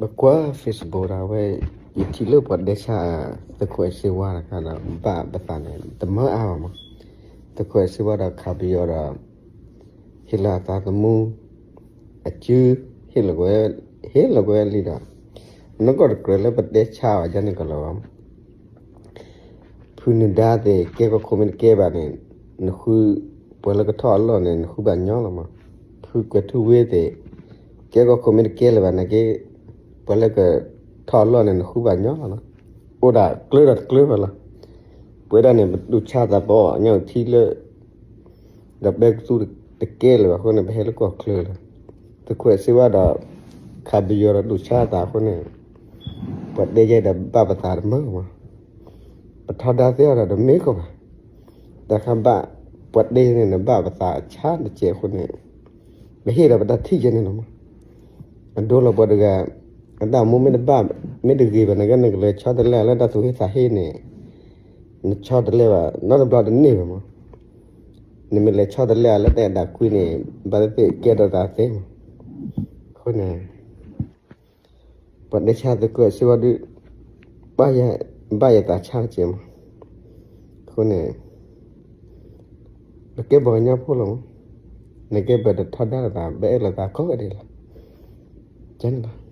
ပကွၢ် Facebook ဒီးဝဲ ယထံၣ်လၢပှၤဒဲဆါ သုးခိၣ်အဲၣ်စ့ဝါတခါဒီး ဘၣ်ပသးန့ၣ် တမၢအါဘၣ်မး. သုးခိၣ်အဲၣ်စ့ဝါဒီးခးပယီၤဒီး ဟ့ၣ်လီၤအသးသမူ အစု ဟ့ၣ်လီၤကွဲ ဟ့ၣ်လီၤကွဲလံဒီး နကီၢ်တကြၢးလၢပတဲဆါအီၤယါန့ၣ်ကလီၤဘၣ်မး. ဖုနဒါသ့ၣ် ကဲကီၢ်ခိၣ်မ့ၢ်တကဲဘၣ်န့ၣ် နဃု ပှၤလၢကထီၣ်အလီၢ်န့ၣ် နဃုဘၣ်ညီလီၤမး. ဖုကွဲၤထူဝ့သ့ၣ် ကဲကီၢ်ခိၣ်မ့ၢ်တကဲလၢၤဘၣ်နာ်က့ ပှၤလၢကထီၣ်အလီၢ်န့ၣ် နဃုဘၣ်ညီလီၤနီၤ. အိၣ်ဒၣ်ကျၢဒီးတကျၢဘၣ်လီၤ. ပဝဲဒၣ်န့ၣ် ပဒိၣ်ဆါသးပှၤအီၣ်ညၣ်အုၣ်ထံလၢ ဒီးပဲကသူတကဲလၢၤဘၣ်အဃိန့ၣ် ပဟဲလၢကီၢ်ချၢလီၤ. သုးခိၣ်အဲၣ်စ့ဝါဒီး ခးပယီၤဒီးဒိၣ်ဆါသးအဃိန့ၣ် ပှၤတဲယဲဒီးဘၣ်ပသးတမၢမး. ပထီဒါသ့အီၤဒီးတမ့ၢ်ကီးဘၣ်. တၢ်ခါဘၣ် ပှၤတဲယဲန့ၣ် နဘၣ်ပသးဆါတကဲးအဃိန့ၣ် ပဟ့ၣ်ဒီးပတၢ်ထံၣ်ယဲန့ၣ်လီၤမး. အဒိလီၤပှၤတဂၤ အတၢ်အိၣ်မူမ့ၢ်တဘၣ် မ့ၢ်တဂ့ၤဘၣ်နာ်က့ နကလဲၤဆီတလဲအီၤလၢတၢ်သူၣ်ဟ့သးဟ့န့ၣ် နဆီတလဲဘၣ် နီတဘျီတန့ၢ်ဘၣ်မး. နမ့ၢ်လဲၤဆီတလဲအီၤလၢတၢ်အဲၣ်ဒၣ်ကွံန့ၣ် ဘၣ်သ့ၣ်သ့ၣ်ကဲထီၣ်သးသ့မး. အဃိန့ၣ် ပှၤတဲဆါသုးခိၣ်အဲၣ်စ့ဝါဒုး ဘၣ်ယသးဆါတကဲးမး. အဃိန့ၣ် ပကဲပှၤကညီဖိလီၤမး. နကဲပတထီဒါလိာ်သး ပအဲၣ်လိာ်သးကိးဂၤဒဲးလီၤ. ကန့ၣ်လီၤ.